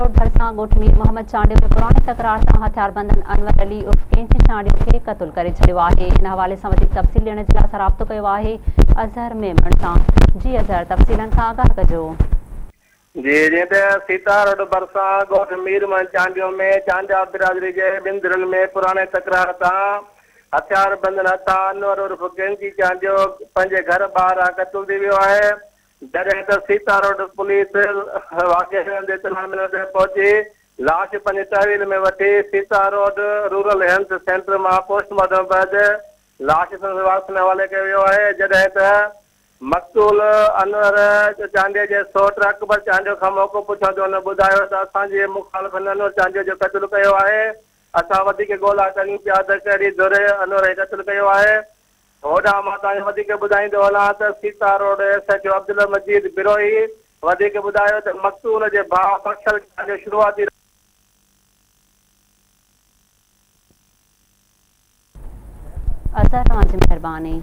Road ڀرسان ڳوٺ مير محمد چانڊيو ۾ پراڻي تڪرار تان هٿياربندن انور علي عرف ڪينچي چانڊيو کي قتل ڪري ڇڏيو آهي. ان حوالي سان وڌيڪ تفصيل ڏيڻ جي لاء اسان رابطو ڪيو آهي اظهر ميمڻ سان. جي اظهر تفصيلن کان آگاهه ڪجو. جي جيئن ته سيتا روڊ ڀرسان ڳوٺ مير محمد چانڊيو ۾ چانڊيا برادري جي ٻن ڌرين ۾ پراڻي تڪرار تان هٿياربندن هٿان انور عرف ڪينچي چانڊيو پنهنجي گهر ٻاهران قتل ٿي ويو آهي. جڏهن ته سيتا روڊ پوليس واقعي هنڌ اطلاع ملڻ تي پهچي لاش پنهنجي تحويل ۾ وٺي Sita road rural health centre مان پوسٽ مارٽم بعد لاش سندس وارثن حوالي ڪيو ويو آهي جڏهن ته مقتول انور چانڊيي جي سئوٽ اڪبر چانڊيو کان موقعو پڇيو ته هن ٻڌايو ته اسان جي مخالفن انور چانڊيو جو قتل ڪيو آهي اسان وڌيڪ ڳولا ڪريون پيا ته ڪهڙي ڌر انور کي قتل ڪيو آهي هوڏانهن مان توهان کي وڌيڪ ٻڌائيندو هلان ته Sita road S H O Abdul Majeed Brohi وڌيڪ ٻڌايو ته مقتول جي ڀاء بخشل خان جو شروعاتي اظهر اوهان جي مهرباني.